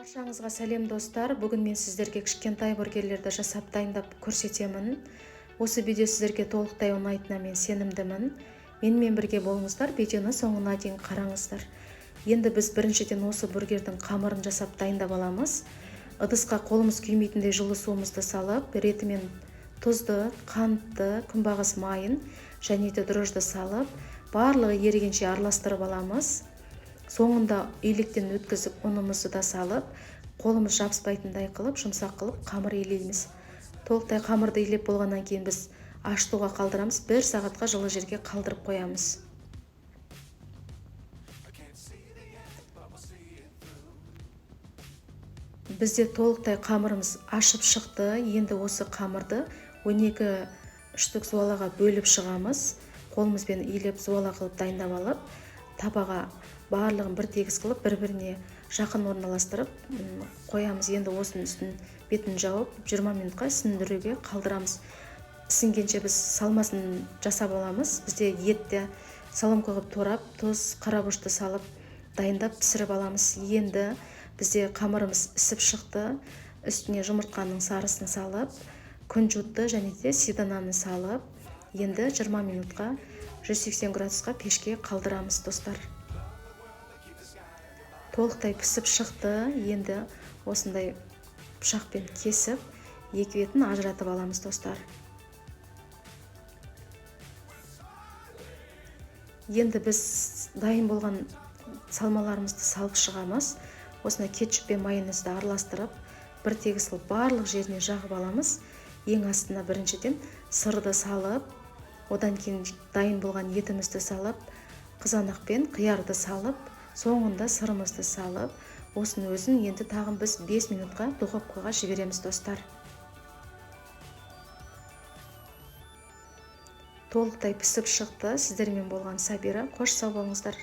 Баршаңызға сәлем, достар. Бүгін мен сіздерге кішкентай бургерлерді жасап дайындап көрсетемін. Осы видео сіздерге толықтай ұнайтынына мен сенімдімін. Менімен бірге болыңыздар, видеоны соңына дейін қараңыздар. Енді біз біріншіден осы бургердің қамырын жасап дайындап аламыз. Ыдысқа қолымыз күймейтіндей жылы суымызды салып, ретімен тұзды, қантты, күнбағыс майын және де дрожжды салып, барлығы ерігенше араластырып аламыз. Соңында електен өткізіп ұнымызды да салып, қолымыз жабыспайтындай қылып, жұмсақ қылып қамыр илейміз. Толықтай қамырды илеп болғаннан кейін біз ашытуға қалдырамыз, 1 сағатқа жылы жерге қалдырып қоямыз. Бізде толықтай қамырымыз ашып шықты. Енді осы қамырды 12 үштік зуалаға бөліп шығамыз. Қолымызбен илеп зуала қылып дайындап алып, табаға барлығын бір тегіс қылып, бір-біріне жақын орналастырып қоямыз. Енді осының үстін бетін жауып, 20 минутқа ісіндіруге қалдырамыз. Ісінгенше біз салмасын жасап аламыз. Бізде етті соломка қылып турап, тұз, қара бұрышты салып дайындап пісіріп аламыз. Енді бізде қамырымыз ісіп шықты. Үстіне жұмыртқаның сарысын салып, күнжутты және де седананы салып, енді 20 минутқа 180 градусқа пешке қалдырамыз, достар. Толықтай пісіп шықты. Енді осындай пышақпен кесіп, екі бетін ажыратып аламыз, достар. Енді біз дайын болған салмаларымызды салып шығамыз. Осына кетчуп пен майонезді араластырып, бір тегіс қылып барлық жеріне жағып аламыз. Ең астына біріншіден сырды салып, одан кейін дайын болған етімізді салып, қызанақ пен қиярды салып, соңында сырымызды салып, осының өзін енді тағы біз 5 минутқа духовкаға жібереміз, достар. Толықтай пісіп шықты. Сіздермен болған Сабира. Қош сау болыңыздар.